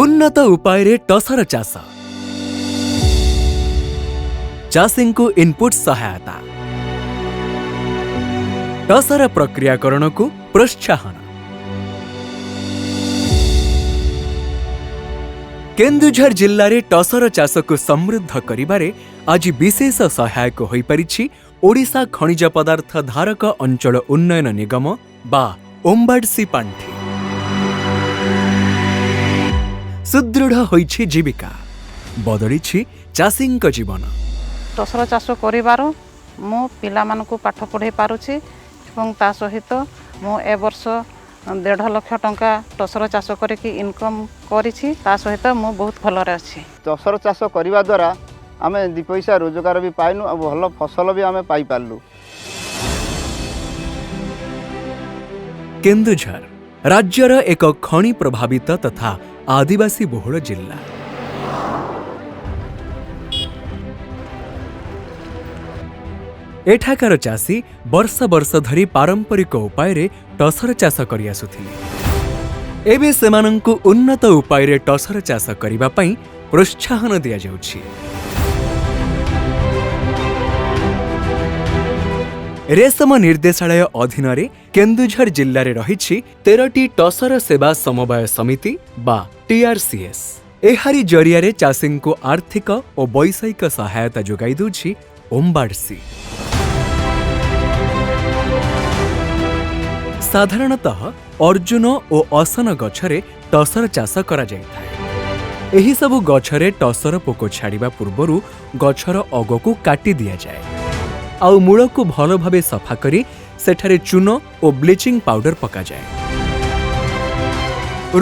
ଉନ୍ନତ ଉପାୟରେ ଟସର ଚାଷ, ଚାଷୀଙ୍କୁ ଇନପୁଟ ସହାୟତା, ଟସର ପ୍ରକ୍ରିୟାକରଣକୁ ପ୍ରୋତ୍ସାହନ। କେନ୍ଦୁଝର ଜିଲ୍ଲାରେ ଟସର ଚାଷକୁ ସମୃଦ୍ଧ କରିବାରେ ଆଜି ବିଶେଷ ସହାୟକ ହୋଇପାରିଛି ଓଡ଼ିଶା ଖଣିଜ ପଦାର୍ଥ ଧାରକ ଅଞ୍ଚଳ ଉନ୍ନୟନ ନିଗମ ବା ଓମ୍ବାଡସି ପାଣ୍ଠି। ସୁଦୃଢ଼ ହୋଇଛି ଜୀବିକା, ବଦଳିଛି ଚାଷୀଙ୍କ ଜୀବନ। ଟସର ଚାଷ କରିବାରୁ ମୁଁ ପିଲାମାନଙ୍କୁ ପାଠ ପଢ଼ାଇ ପାରୁଛି ଏବଂ ତା ସହିତ ମୁଁ ଏ ବର୍ଷ 1.5 ଲକ୍ଷ ଟଙ୍କା ଟସର ଚାଷ କରିକି ଇନକମ୍ କରିଛି। ତା ସହିତ ମୁଁ ବହୁତ ଭଲରେ ଅଛି। ଟସର ଚାଷ କରିବା ଦ୍ୱାରା ଆମେ ଦୁଇ ପଇସା ରୋଜଗାର ବି ପାଇନୁ ଆଉ ଭଲ ଫସଲ ବି ଆମେ ପାଇପାରିଲୁ। କେନ୍ଦୁଝର ରାଜ୍ୟର ଏକ ଖଣି ପ୍ରଭାବିତ ତଥା ଆଦିବାସୀ ବହୁଳ ଜିଲ୍ଲା। ଏଠାକାର ଚାଷୀ ବର୍ଷ ବର୍ଷ ଧରି ପାରମ୍ପରିକ ଉପାୟରେ ଟସର ଚାଷ କରିଆସୁଥିଲେ। ଏବେ ସେମାନଙ୍କୁ ଉନ୍ନତ ଉପାୟରେ ଟସର ଚାଷ କରିବା ପାଇଁ ପ୍ରୋତ୍ସାହନ ଦିଆଯାଉଛି। ରେଶମ ନିର୍ଦ୍ଦେଶାଳୟ ଅଧୀନରେ କେନ୍ଦୁଝର ଜିଲ୍ଲାରେ ରହିଛି 13ଟି ଟସର ସେବା ସମବାୟ ସମିତି ବା ଟିଆରସିଏସ୍। ଏହାରି ଜରିଆରେ ଚାଷୀଙ୍କୁ ଆର୍ଥିକ ଓ ବୈଷୟିକ ସହାୟତା ଯୋଗାଇ ଦେଉଛି ଓମ୍ବାଡସି। ସାଧାରଣତଃ ଅର୍ଜୁନ ଓ ଅସନ ଗଛରେ ଟସର ଚାଷ କରାଯାଇଥାଏ। ଏହିସବୁ ଗଛରେ ଟସର ପୋକ ଛାଡ଼ିବା ପୂର୍ବରୁ ଗଛର ଅଗକୁ କାଟି ଦିଆଯାଏ, ଆଉ ମୂଳକୁ ଭଲ ଭାବେ ସଫା କରି ସେଠାରେ ଚୂନ ଓ ବ୍ଲିଚିଂ ପାଉଡର ପକାଯାଏ।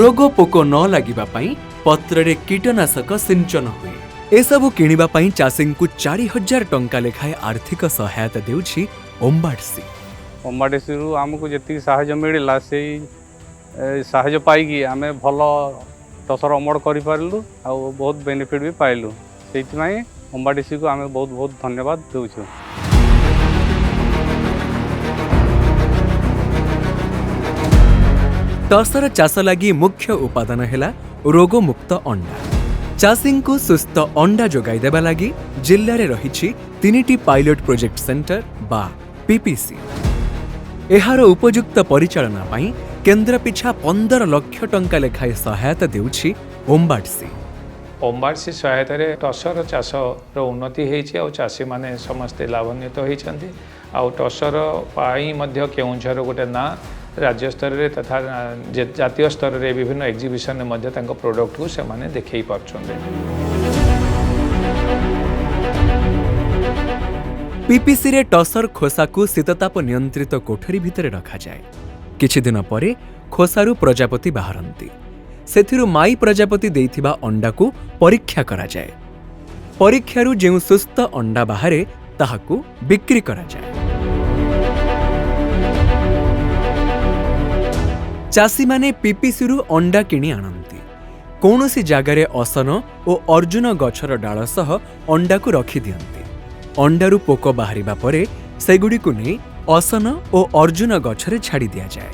ରୋଗ ପୋକ ନ ଲାଗିବା ପାଇଁ ପତ୍ରରେ କୀଟନାଶକ ସିଞ୍ଚନ ହୁଏ। ଏସବୁ କିଣିବା ପାଇଁ ଚାଷୀଙ୍କୁ 4000 ଟଙ୍କା ଲେଖାଏଁ ଆର୍ଥିକ ସହାୟତା ଦେଉଛି ଓମ୍ବାଡସି। ଓମ୍ବାଡିସିରୁ ଆମକୁ ଯେତିକି ସାହାଯ୍ୟ ମିଳିଲା, ସେଇ ସାହାଯ୍ୟ ପାଇକି ଆମେ ଭଲ ଟସର ଅମଳ କରିପାରିଲୁ ଆଉ ବହୁତ ବେନିଫିଟ୍ ବି ପାଇଲୁ। ସେଇଥିପାଇଁ ଓମ୍ବାଡିସିକୁ ଆମେ ବହୁତ ବହୁତ ଧନ୍ୟବାଦ ଦେଉଛୁ। ଟସର ଚାଷ ଲାଗି ମୁଖ୍ୟ ଉପାଦାନ ହେଲା ରୋଗମୁକ୍ତ ଅଣ୍ଡା। ଚାଷୀଙ୍କୁ ସୁସ୍ଥ ଅଣ୍ଡା ଯୋଗାଇ ଦେବା ଲାଗି ଜିଲ୍ଲାରେ ରହିଛି ତିନିଟି ପାଇଲଟ ପ୍ରୋଜେକ୍ଟ ସେଣ୍ଟର ବା ପିପିସି। ଏହାର ଉପଯୁକ୍ତ ପରିଚାଳନା ପାଇଁ କେନ୍ଦ୍ର ପିଛା 15 ଲକ୍ଷ ଟଙ୍କା ଲେଖାଏଁ ସହାୟତା ଦେଉଛି ଓମ୍ବାଡସି। ଓମ୍ବାଡସି ସହାୟତାରେ ଟସର ଚାଷର ଉନ୍ନତି ହେଇଛି ଆଉ ଚାଷୀମାନେ ସମସ୍ତେ ଲାଭାନ୍ୱିତ ହେଇଛନ୍ତି। ଆଉ ଟସର ପାଇଁ ମଧ୍ୟ କେଉଁଝର ଗୋଟେ ନାଁ ରାଜ୍ୟ ସ୍ତରରେ ତଥା ଜାତୀୟ ସ୍ତରରେ ବିଭିନ୍ନ ଏକ୍ଜିବିସନରେ ମଧ୍ୟ ତାଙ୍କ ପ୍ରଡ଼କ୍ଟକୁ ସେମାନେ ଦେଖେଇ ପାରୁଛନ୍ତି। ପିପିସିରେ ଟସର ଖୋସାକୁ ଶୀତତାପ ନିୟନ୍ତ୍ରିତ କୋଠରୀ ଭିତରେ ରଖାଯାଏ। କିଛି ଦିନ ପରେ ଖୋସାରୁ ପ୍ରଜାପତି ବାହାରନ୍ତି। ସେଥିରୁ ମାଇ ପ୍ରଜାପତି ଦେଇଥିବା ଅଣ୍ଡାକୁ ପରୀକ୍ଷା କରାଯାଏ। ପରୀକ୍ଷାରୁ ଯେଉଁ ସୁସ୍ଥ ଅଣ୍ଡା ବାହାରେ, ତାହାକୁ ବିକ୍ରି କରାଯାଏ। ଚାଷୀମାନେ ପିପିସିରୁ ଅଣ୍ଡା କିଣି ଆଣନ୍ତି। କୌଣସି ଜାଗାରେ ଅସନ ଓ ଅର୍ଜୁନ ଗଛର ଡାଳ ସହ ଅଣ୍ଡାକୁ ରଖିଦିଅନ୍ତି। ଅଣ୍ଡାରୁ ପୋକ ବାହାରିବା ପରେ ସେଗୁଡ଼ିକୁ ନେଇ ଅସନ ଓ ଅର୍ଜୁନ ଗଛରେ ଛାଡ଼ି ଦିଆଯାଏ।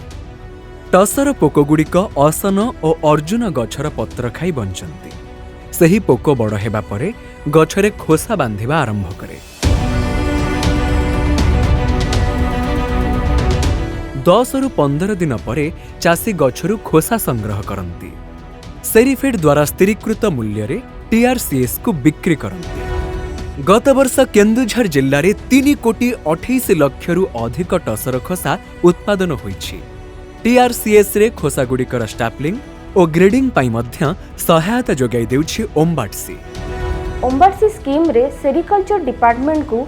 ଟସର ପୋକଗୁଡ଼ିକ ଅସନ ଓ ଅର୍ଜୁନ ଗଛର ପତ୍ର ଖାଇ ବଞ୍ଚନ୍ତି। ସେହି ପୋକ ବଡ଼ ହେବା ପରେ ଗଛରେ ଖୋସା ବାନ୍ଧିବା ଆରମ୍ଭ କରେ। 10ରୁ 15 ଦିନ ପରେ ଚାଷୀ ଗଛରୁ ଖୋସା ସଂଗ୍ରହ କରନ୍ତି। ସେରିଫେଡ୍ ଦ୍ୱାରା ସ୍ଥିରୀକୃତ ମୂଲ୍ୟରେ ଟିଆରସିଏସ୍କୁ ବିକ୍ରି କରନ୍ତି। ଗତବର୍ଷ କେନ୍ଦୁଝର ଜିଲ୍ଲାରେ 3 କୋଟି 28 ଲକ୍ଷରୁ ଅଧିକ ଟସର ଖୋସା ଉତ୍ପାଦନ ହୋଇଛି। ଟିଆରସିଏସ୍ରେ ଖୋସାଗୁଡ଼ିକର ଷ୍ଟାପଲିଂ ଓ ଗ୍ରେଡିଂ ପାଇଁ ମଧ୍ୟ ସହାୟତା ଯୋଗାଇ ଦେଉଛି ଓମ୍ବାଡସି। ଓମ୍ବାଡସି ସ୍କିମ୍ରେ ସେରିକଲଚର ଡିପାର୍ଟମେଣ୍ଟକୁ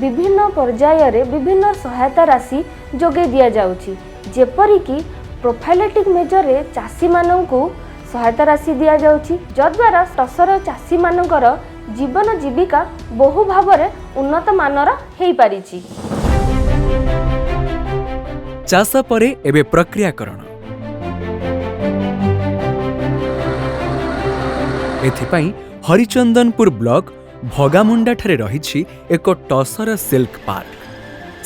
ବିଭିନ୍ନ ପର୍ଯ୍ୟାୟରେ ବିଭିନ୍ନ ସହାୟତା ରାଶି ଯୋଗାଇ ଦିଆଯାଉଛି। ଯେପରିକି ପ୍ରୋଫାଇଲେଟିକ୍ ମେଜରରେ ଚାଷୀମାନଙ୍କୁ ସହାୟତା ରାଶି ଦିଆଯାଉଛି, ଯଦ୍ୱାରା ଟସର ଚାଷୀମାନଙ୍କର ଜୀବନ ଜୀବିକା ବହୁ ଭାବରେ ଉନ୍ନତ ମାନର ହେଇପାରିଛି। ଚାଷ ପରେ ଏବେ ପ୍ରକ୍ରିୟାକରଣ। ଏଥିପାଇଁ ହରିଚନ୍ଦନପୁର ବ୍ଲକ ଭଗାମୁଣ୍ଡାଠାରେ ରହିଛି ଏକ ଟସର ସିଲ୍କ ପାର୍କ।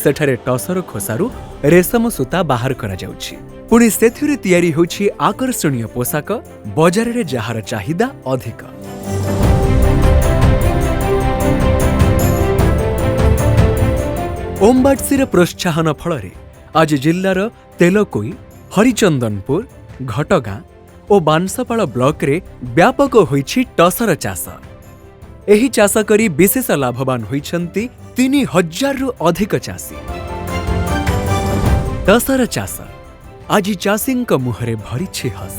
ସେଠାରେ ଟସର ଖୋସାରୁ ରେଶମ ସୂତା ବାହାର କରାଯାଉଛି। ପୁଣି ସେଥିରୁ ତିଆରି ହେଉଛି ଆକର୍ଷଣୀୟ ପୋଷାକ, ବଜାରରେ ଯାହାର ଚାହିଦା ଅଧିକ। ଓମ୍ବାଡ୍ସିର ପ୍ରୋତ୍ସାହନ ଫଳରେ ଆଜି ଜିଲ୍ଲାର ତେଲକୋଇ, ହରିଚନ୍ଦନପୁର, ଘଟଗାଁ ଓ ବାଂଶପାଳ ବ୍ଲକରେ ବ୍ୟାପକ ହୋଇଛି ଟସର ଚାଷ। ଏହି ଚାଷ କରି ବିଶେଷ ଲାଭବାନ ହୋଇଛନ୍ତି 3000ରୁ ଅଧିକ ଚାଷୀ। ଟସର ଚାଷ ଆଜି ଚାଷୀଙ୍କ ମୁହଁରେ ଭରିଛି ହସ।